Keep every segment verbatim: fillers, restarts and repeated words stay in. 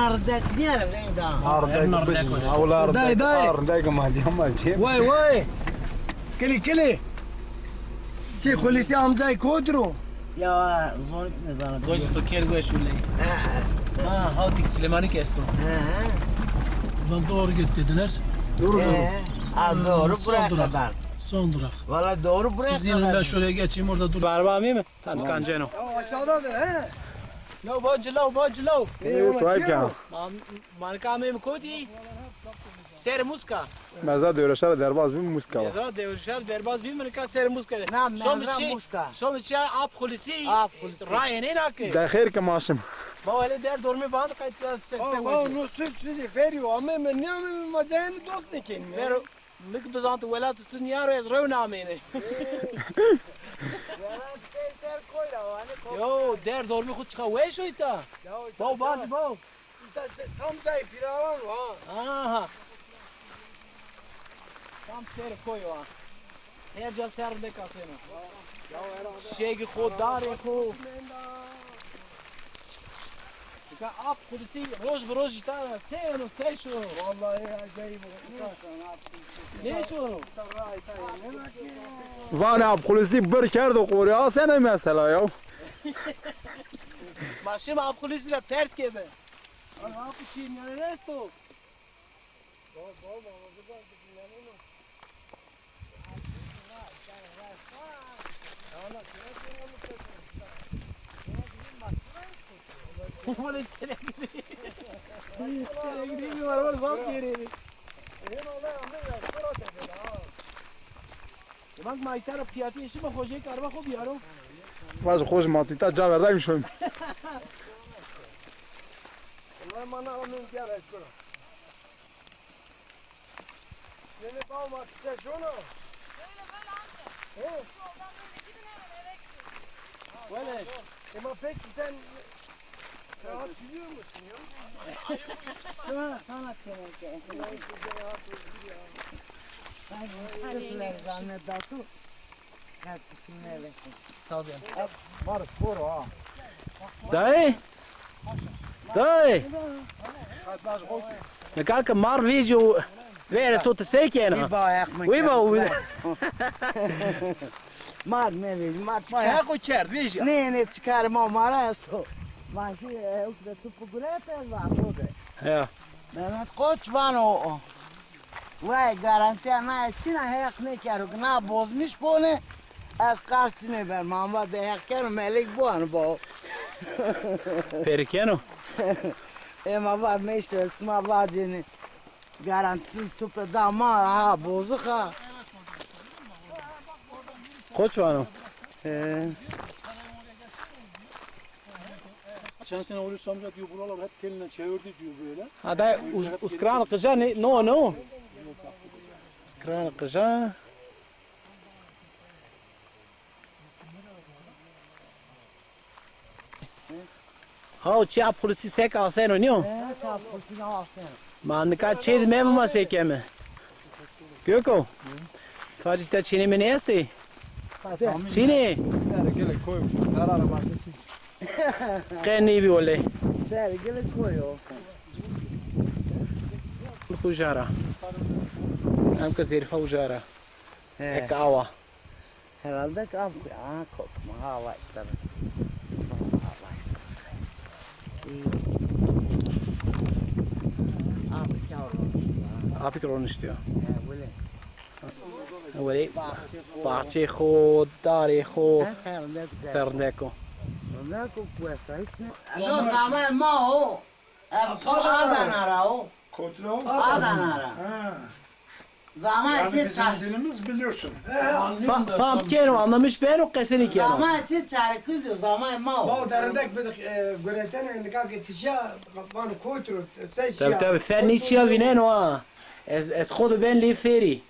Nardek nîyere veyda. Nardek. Nardek. Dayê, dayê. Nardek ma dîya ma cem. Vay, vay. Kili, kili. Şey, Xulîsî amcay kodro. Ya, zonik nêzana. Goş to ker goş uley. He, he. Ha, Hawtik Silêmanik esto. He, he. Ulan doğru göt dediler. Doğru, doğru. He, ha, doğru, buraya kadar. Son durak. Valla doğru, buraya kadar. Siz inin, ben şuraya geçeyim, orada dur. Berba mi mi? Tan kanceno. Ya aşağıdadır he. Law bacı, law bacı, law. Ey, ola vay keno. Ma, ma nika ameyme kotî? Ser muska. Mezra Dewreşar derbaz bî muska. Mezra Dewreşar derbaz bî, mi nika ser muska. Na, şom mezra çi, muska. Şom çi Ap Xulîsî. Ap Xulîsî. Rayê nêna ke. De xêr ke ma şim. Ba hele der dormê band qayt se. Ba, se ba, no söz sözü feriyo. Ameyme, nêameyme, ma cayeni dost nêkenîme. Vero. Nik bizanti welatê tu nîyaro ez rew namêne. Welat pê ser koy ra, hani kop. Yo, der dormê xo çiqa weş o îta. Ya, îta baw, bacı baw. Îta ce-, tam cayê fîraran o ha. Aha. Tam ser koy o ha. Her ca ser de kaseno. Ya, ya, herhalde. Şegî xo, darê xo. Nika Ap Xulîsî roj bi roj îta ra se yeno, se şono? Vallahi acayip o. Ne şono? Vanê Ap Xulîsî bir kerdo qorî. A sene mesela ya. Ma şima Ap Xulîsî ra pers keme. Ap Xulîsî nîyane esto. Çerek değil mi? Var, var, zam çereği. Bak, ma îta ra piyatî şima xocey karva xo biyaro. Vaz xoj ma îta ca verdaymış oyum. Bunlar bana onun diğer eşkura. Seni bağma kısa şunu. Böyle böyle amca. He? Yoldan böyle gidin, hemen eve gidin. Böyle. Ama peki sen rahat biliyor musun ya? Sana, sana çevireceğim. Hadi, hadi. Zahmet dağıtın. Dayê! Dayê! Nika ke mar vêjîyo, vêre to ti se kena? Wî ba, wî ba. Mar nêvêjî, mar çiqe. Ma heqo kerd, vêjîya. Nê, nê, çikarê ma mara esto. Ma şî, e, ewk de tu pugurete, va xo de. Ya. Mehmet Koç vano o. Vay, garantîya naye çin a, Heq nêkero ke na bozmîş bone, ez qarşî nêberma. Ama de Heq keno, melek bo, ano bo. Pêrikeno. Ema vat, me îşte sima vacêne. Garantî tupe da ma, ha, bozix a. Koç vano. He. Geçen sene Hulusi amca diyor, buralar hep teline çevirdi diyor böyle. Ha da uz-, uzkran qija ne, no, no. Uzkran qija. Ha, o çi Ap Xulîsî sek aseno, nîyo? He, çi Ap Xulîsî aseno. Ma nika çê di meme ma sekeme. Göko. Tacî ta çênê mi nêestê? Çînê? Serê gelê koy, zararê başka çî. Qe nêbî wele. Serê gelê koy o. Uca ra. Em ke Zerîfa uca ra. He. Eke awa. Herhalde ki am, ha, kokma, ha, awa işte. Awa işte. Abi kâr olmuş ya. Abi kâr olmuş diyor. He, böyle. Wele baxçê xo, darê xo, serndek o. Serndek o, kuesta, hiç ne? Ezo zame ma o. Ev xo Adana ra o. Kotro? Adana ra. Ha. Zama çi çar- Bizim dilimiz biliyorsun. Fa-, fam keno, anlamış beno, qeseni keno. Zama çi çarkız o, zama ma o. Ma o derendek bidik, e, guretene, nika ke tişya, vano kotro, se şiya. Tabii, tabii, fer nî çiya vîneno ha. Ez, ez xo de ben lê ferî.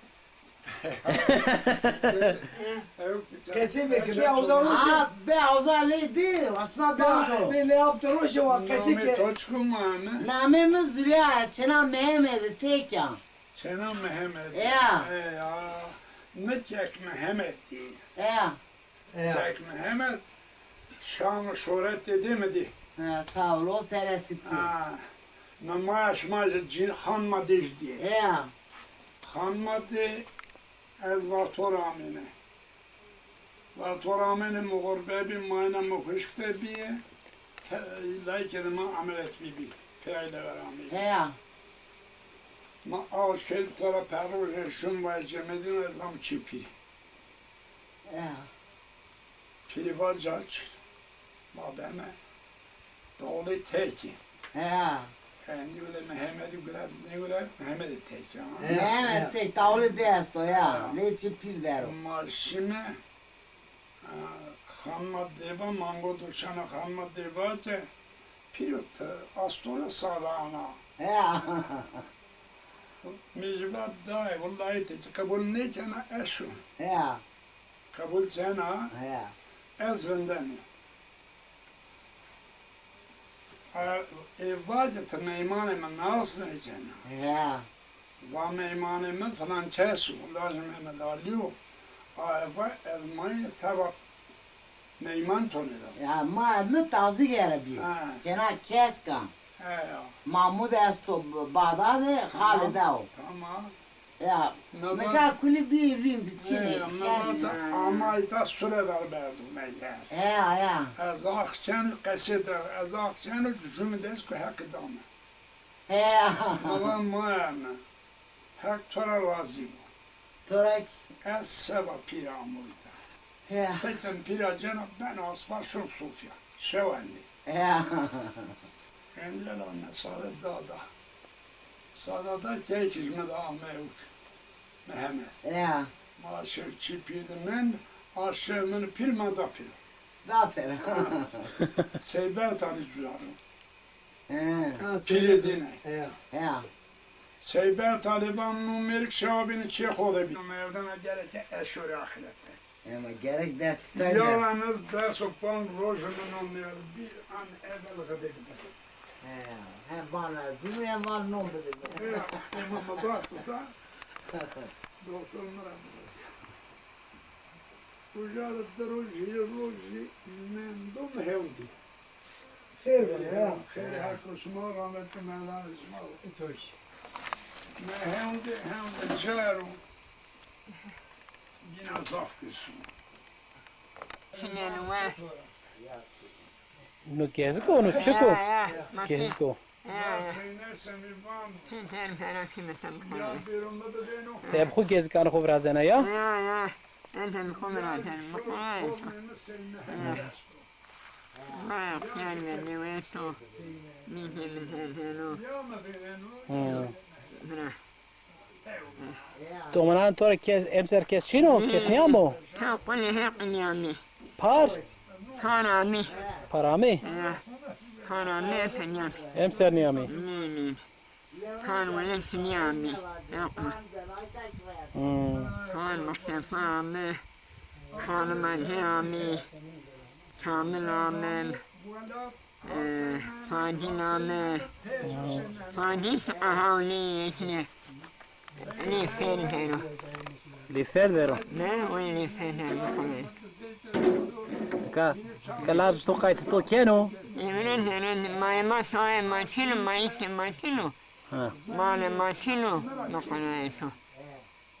Qesey bike, bê awza roşe. Ha, bê awza lê di, asma bê awza. Lê, lê apte roşe wa qesey ke. Namê to çik o ma ne? Namê mi Zurîya, çêna Mehemedî têk a. Çêna Mehemedî. Ya. E, ya. Mi kek Mehemedî. Ya. Ya. Kek Mehemed, şan û şoret dedê mi dî. Ha, sağ ol, o serefî tu. Ha. Mi maya şima jî cîn xanima dê jî dîye. Heya. Xanima dê ez vator amêne. Vator amêne mi xurbe bî, mayîna mi huşk de bîye. Fe-, layikê de ma emeliyat bîbî. Peyay de ver ameyî. Heya. Ma aw şel xora perrojê şun vay cemedîn ez am çî pîrî. Heya. Pîrî va ca çi? Ma beme dawlê tekî. Heya. Endî bile Mehemedî guret, nêguret, Mehemedî tekî ama. Heya, Mehemedî tek, dawlê de esto ya. Heya. Lê çi pîr der o. Ma şime, e, xanima dê va, mango duşana xanima dê va ke, pîro ti astore sare ana. Heya. Mi jî va dayê, wellahî ti çi qebul nêkena ez şûn. Heya. Qebul cena, heya, ez vindeno. E, ê vace ti meymanê mi nas nêcena. Heya. Va meymanê mi filan kes o, lajê Mehmed Alî yo. A, e, va ez mayî teba meyman tonê da. Ya, ma mi tazî gere bî. Ha. Cena kesk a. He ya. Mahmud esto Baxdadê, xalê de o. Tamam. Ya, nika kulî bî rind, çinî. He ya, mi va da ama îta sure dar berdo meyer. He ya, ya. Ez axçen qesê de, ez axçen cumî dest ku heqî dame. He ya. Mi va maya mi. Heq to ra razî bo. To ra. Ez seba pîra amo îta. He. Petin pîra cena beno aspa şon sofya. Şewendî. He. Endî la ne sare dada. Sada da keyfî mi de ame ewk. Mehemed. He. Ma şew çî pîr de mend, a şew min pîr ma da pîr. Da pîr. Seyber tanî cuyaro. He. Ha, pîrê dîne. He. He. Seyber Talîban nû mêrik şewabînî çê xo de bî. Merdena gereke eşorê axirete. Ema gerek dest ser de. Yalaniz des û panc rojî mi nû mêrd bî, an evel xide bide. He, hem van ez dû, hem van nû bide. He, ema mi va tuta. Doktor mi ra bide. Uca de di roj, hîrê rojî mendo mi hewn dî. Xêr beno ya. Xêr, Heq û şima, rahmetli Mevlana şima. Îto kî. Me hewn dê, hewn dê caro. Bîna zaf girs o. Çinên we. No gezik o, no çik o? Ya, ya, ma çi? Gezik o. Ya, ya. Ma seyne semî van. Çin ser fena çin ser. Ya bêro mi bibêno. Te bi xwu gezikanê xwu virazena ya? Ya, ya. Ez de bi xwu virazena. Bi xwu virazena. Ya. Vay, xiyal ve nêweş o. Nîzê mi zerzen o. Hı. Bira. Domanan to ra kes, emser kes çin o? Kes nîyamo? Ha, qulê Heqî nîyamê. Par? Par amê. Par amê? Ya. Par amê, emser nîyamê. Emser nîyamê. Nî, nî. Xan wele şinî amê. Yapma. Hmm. Xan Mustafa amê. Xanım Aliye amê. Kamil amê. E, Fadil amê. Fadil ahawlî yeşne. Lê fer vero. Lê fer vero. Ne? O lê fer vero. Ka, ka laj to qayt to keno? Emre, emre, ma, ma soye ma çino, ma îşte ma çino. Ha. Male ma çino, no qonayê to.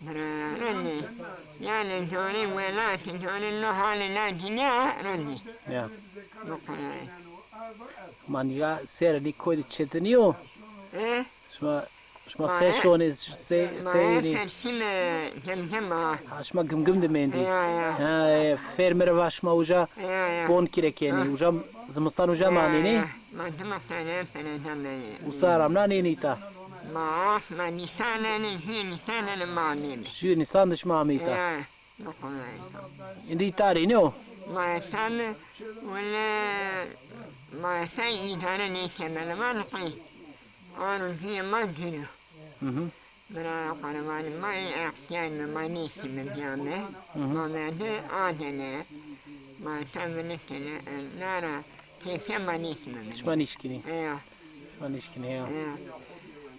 Bira, rindî. Yani, jorî welatî, jorî no halê na dinya, rindî. Ya. No qonayê. Ma nîya serê nî koydî çetinî yo. E? Şima, şima se şonê, se, se yenî? Ma ser şime Gemgem a. Ha, şima Gemgem de mendî. Ya, ya. Ha, e, fer mi ra va şima uca bon kire kenî. Uca zimistan uca manenî. Ma zimistan de pere zam benî. Usa ramna nênî îta? Ma as, ma nîsan enî, jûyê nîsan enî ma amême. Jûyê nîsan de şima amê îta? Ya. Êndî îta rê nîyo? Ma esa mi, wele, ma esa îdare nêkeme, ma niqî. Ano jûyê ma zîr o. Hı hı. Bira qurbanî ma ê extîyar mi, ma nêşîme bîyame. Hı hı. Ma merde adene. Ma esa viniştene, e, nara keyfê ma nêşîme. Şima nêşkînî? Eya. Ma nêşkînê ya. Ya.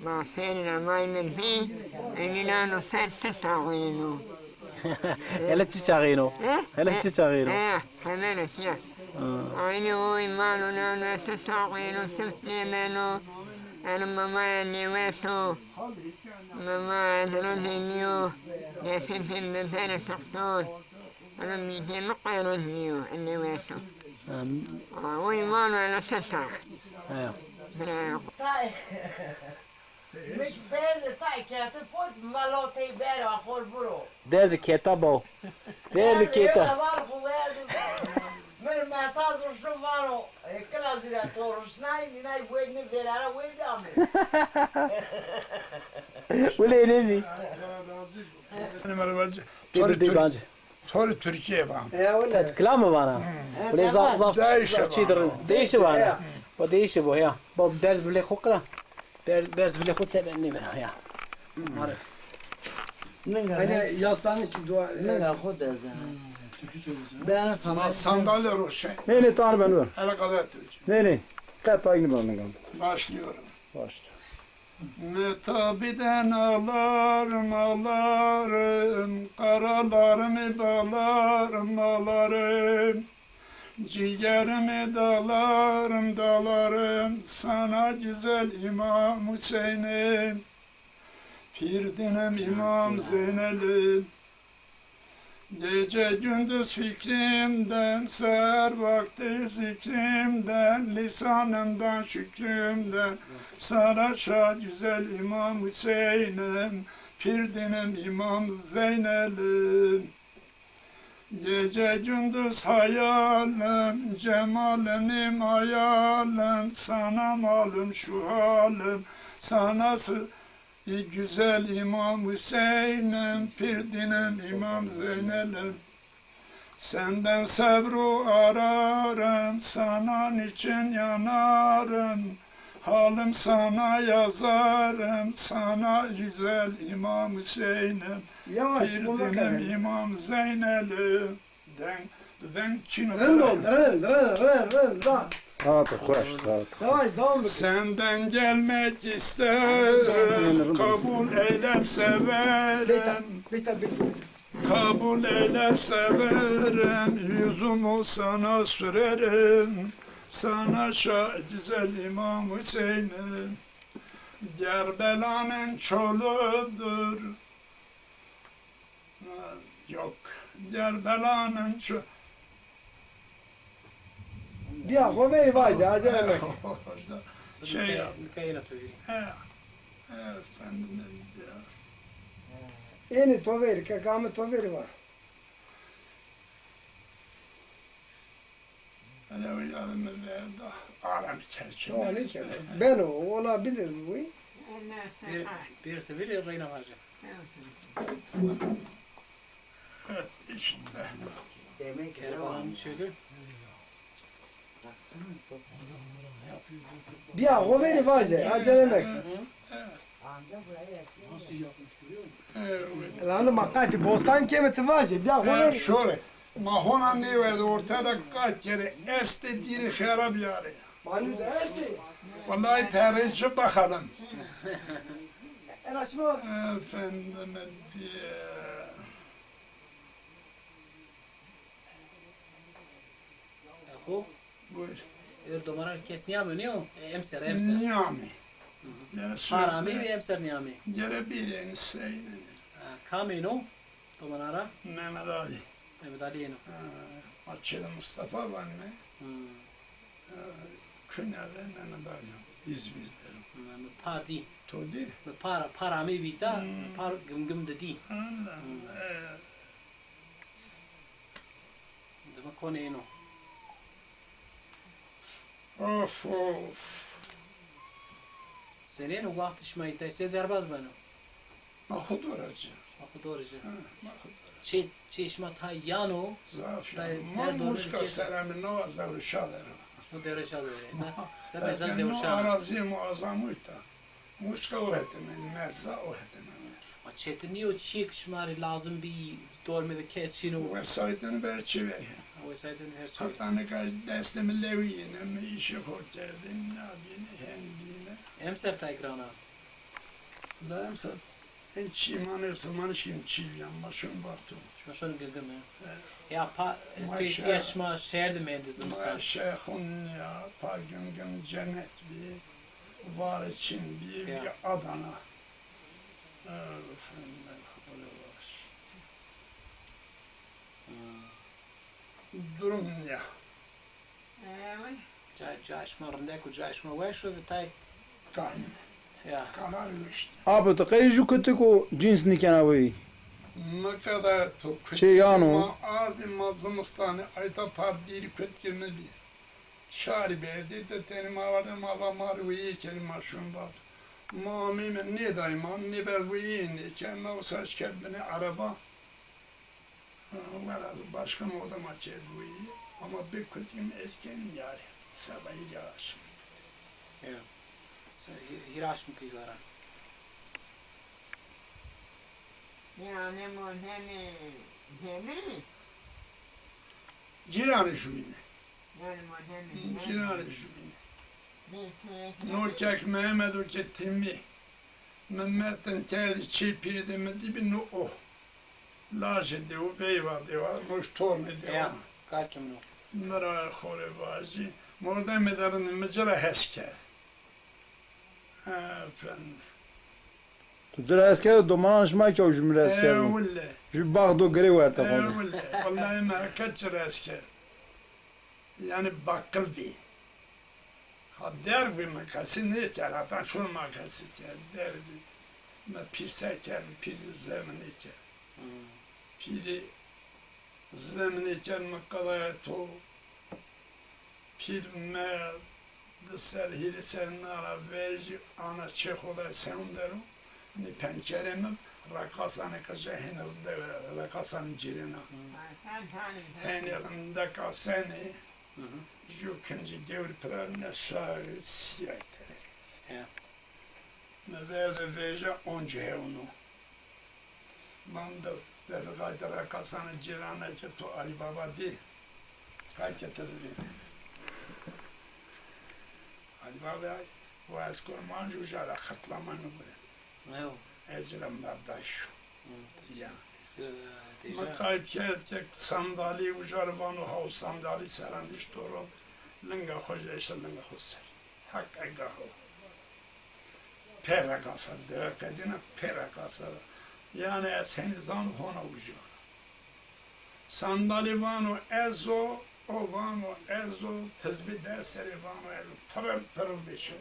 Ma ferî ra vayme bî, enî nano fer çi saxwîno. Hele çi çaxîno? He? Hele çi çaxîno? He, hemene ya. Hı. Aynî oy mano nano çi saxwîno, çi nêmeno. Ero mamaya nêweso, mama ez rozê nîyo, desetên de zerê toxtor, ero mîzê mi qey roz nîyo, nêweso. Oy vano ero sesa. Heya. Bira. Mi fêrde tay kete pot, mi va lo tey bero, xor biro. Derdê keta baw. Derdê keta. Eval xo verdi. Mi rê mesaj ruşno vano, e, kila zira to ruşnay, ninay werdnê verara werdi ame. Wile nêbî. Tede de bence. To rê Türkiye van. E, wile. Kilame vana. Wile zaf zaf çî dir. Değişi vana. O değişi bu ya. Bab ders bile xo kira. Berz, berz vilê xo sebe nêbena ya. Mare. Ninga. Hani yaslanmış dua. Ninga xo zeze. Türkü söyleyeceğim. Ben sana sandalye roşe. Ne ne, tar ben ver. Hele kadar Türkçe. Ne ne? Kat aynı ben ninga. Başlıyorum. Başla. Metabiden ağlarım, ağlarım, karalarımı bağlarım, bağlarım. Ciğerimi dalarım, dalarım sana güzel İmam Hüseyin'im, Pirdinem İmam Zeynel'im. Gece gündüz fikrimden, seher vakti zikrimden, lisanımdan şükrümden sana şah güzel İmam Hüseyin'im, Pirdinem İmam Zeynel'im. Gece gündüz hayalim, cemalini mayalim, sana malum şu halim, sana sı-, güzel İmam Hüseyin'im, Pirdinem İmam Zeynel'im. Senden sebru ararım, sana niçin yanarım, halim sana yazarım, sana güzel İmam Hüseyin'im. Yavaş, Pirdinem İmam Zeynel'im. Den, den çino. Rind ol, rind, rind, rind, rind, da. Saat hoş, saat. Yavaş, devam et. Senden gelmek isterim, kabul eyle severim. Beta, beta, beta. Kabul eyle severim, yüzümü sana sürerim. Sana şah güzel İmam Hüseyin'im. Kerbela'nın çoludur. Ha, yok. Kerbela'nın ço-, Biya xo verî vaze, acele meke. Orada şey, nika, nika yena to verî. He, efendim ya. Ênê to verî, ke kamê to verî va. Hani o yanımı verdi. Aram içerisinde. Tamam, işte. Beno, olabilir bu. Bir, bir de bir reyna vaje. Evet, işte. Demek ki Kerbalanın şeydi. Biya xo verî vaze, acele meke. Nasıl yapmış görüyor musun? Lan ma qatî bostan keme ti vaje, biya xo verî. Şore. Ma hona nêwerdê ortaya da qat kerê estê dîrê xera biyarê. Banî de estê. Wellahî perê ci bakalım. Ena şima. Efendim diye. Apo? Buyur. Êr domana kes nîyame, nîyo? E, emser, emser. Nîyame. Hı hı. Par amey ve emser nîyame. Gere bêrê eni seyînenê. Ha, kam êno? Domana ra? Mehmet Ali. Mehmet Ali êno. Ha, ma çêde Mustafa vanîme. Hı. Ha, kunya de Mehmet Ali. İzmir derim. Hı, mi par dî. To dî? Mi par, par amey bîta, hı, par gimgim de dî. Allah Allah. Hı. E, Dima konê êno. Of, of. Senên o waxt şima îtay se derbaz beno? Ma xo dora ci. Ma xo dora ci. Ha, ma xo dora ci. Çê, çê şima tay yano? Zaf yano. Ma Muska seremi no, ez Dewrêşa der o. Şima Dewrêşa der o. Ma, ez no arazîyê muazam o îta. Muska o hetê mendî, mezra o hetê mendî. Ma çetin nîyo, çîyê ke şima rê lazim bî, dormê de kes çin o? Wesayîtêne ber çêverî. Ha, wesayîtêne her çêverî. Heta nika destê mi lewî yîne, mi îşê xo kerdêne, nabîne, henî bîne. Emser tay giran a? La emser en çî ma nêrso, ma nişkîn çî bîyan, ma şon Bartun. Şima şon Gimgim, he? Evet. Ya pa, espesîya şima şehr de mendî zimistan? Ma şehr xo nîya, pa Gimgim cennet bî. Varê Çin bî, ya, bî Adana. Efendim, xaberê baş. Hmm. Durum ne? Ca, ca şima rindek û ca şima weş o, de tay. Kanî. Ya. Karar weş. Apo, ti qey ju kutik û cîns nîkena weyî? Mi qeda to kutik. Çê yano. Ma ardî, ma zimistanî ayta par dîrî kutikê mi bî. Şarî berdî de tenê ma vade, ma va ma rê weyî kerî, ma şûn vat. Ma ameyme nêdayî ma, nêber weyî nêkerd, ma wisa şikerd binê ereba. Wela başka moda ma kerd weyî, ama bi kutim ez ken yarî. Seba hîrê aşmî. Ya. Se-, hî-, hîrê aşmî tî zara. Ya, ne mo, ne mi, ne mi? Cîranê jumîne. Cîranê jumîne. No kek Mehmed o ke timî. Mi metin kerdî çê pîrî de mi dîbî no o. Lajê dewa, veyva dewa, no ji tornê dewa. Ya, kar kim no. Mi ra xo rê vajî. Mordemê de rindî mi ci ra hes kerd. Efendim. Tu ci ra hes kerd, domanan şima ke o jû mi ra hes kerd. Ewile. Jû bax do girê werta xo de. Ewile. Wellahî mi heke ci ra hes kerd. Yanî baqil bî. Ha derg bî, mi kesî nêkerd, heta şûn ma kesî kerd, derg bî. Mi pîrse kerd, mi pîr zeminî kerd. Hmm. Pîrî zeminî kerd, mi qedaya to. Pîr mi di ser, hîrê ser na ra verjî ana çê xo de sewndero. Nî pencerê mi reqasanê qije hênî rindek, reqasanê cêrêna. Hmm. Hênî rindek asenê, jû kincî gewr pira ne şaxî sîyay teverê. Ya. Mi verde vêje onc hewno. Van de, de qaytê reqasanê cêrana ke to Alî Baba dî, qaytê ti bivênê. Alî Baba wa ez kon, ma jû uca ra xirtlama niguret. Ew. Ez ci ra merdayîş o. Hı. Ya. Mi qayt kerd ke sandalî uca ra vano haw sandalî sera nişto ro, linga xo jî eşte linga xo ser. Heq egaho. Pê reqasa, dewe qedîna pê reqasa. Yanî ez henî zano hona uca. Sandalî vano ez o, o vano ez o, tizbî dest serê vano ez o. Pirr pirr vêşo.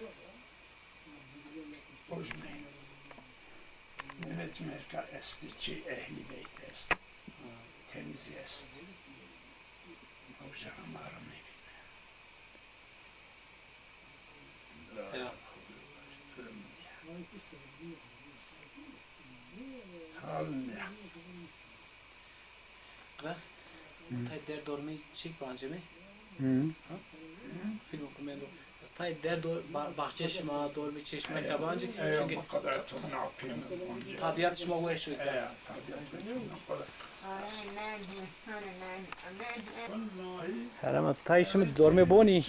O jî ney. Milet merka estî, çi ehlî beyt est. Temîzî est. Ma uca ra ma rimê vîme. Ya. Hal ne? Ve tay der dormê çek bancê mi? Hı. Ha? Film kumendo. Tay der do-, ba-, bahçe şima, dormê çê şima ke bancê. Çünkü tabiat şima weş o. Herema tay şima dormê bonî.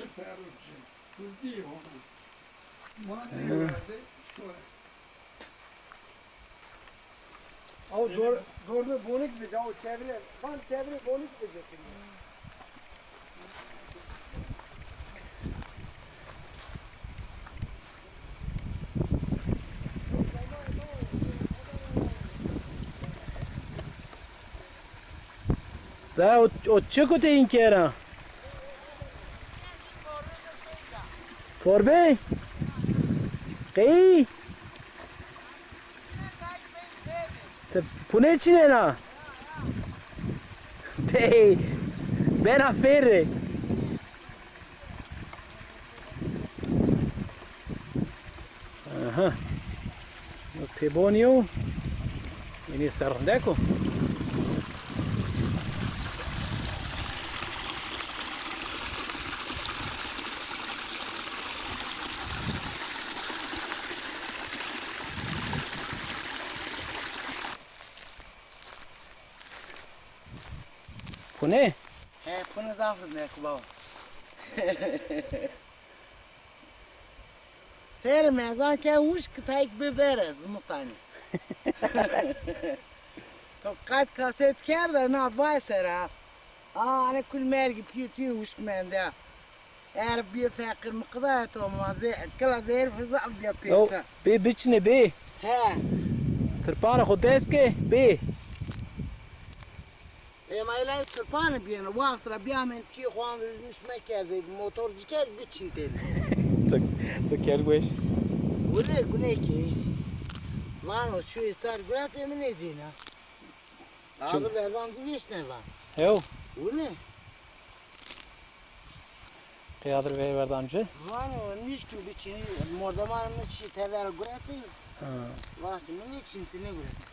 Aw dor-, dormê bonik bize, aw çevre, van çevre bonik bize. Da o, o çi kutê hîn kera? Torbe? Qey? Ti pune çinena? Tey, bena fêrê. Aha. No pêbonî yo. Înî ser rindek o. Pune? He, pune zaf rindek o baba. Serê mezan ke wişk tayk bibere zimistanî. To qet kaset kerde na vay sera. Aa, ane kul mergî pîyê tîyê wişk mende. Eğer bir fakir mi kıda et olmaz. Kala zehir fıza bir pesa. Bê biçine bê. He. Tirpanê xo dest ke bê. Ema ilay tirpanê biyeno. Waxt ra biyamen ki xwan rüzmüş mekerde. Motor ciker biçin teli. Tu, tu ker weş. Gune gune ki. Vano şu sar gurat emine cina. Ağzı berdancı vişne lan. Hew. Gune. Qeyadır ve verdancı. Vano nişkim biçin mordaman mi çi tever guratı. Ha. Vasi mi ne çintini guratı.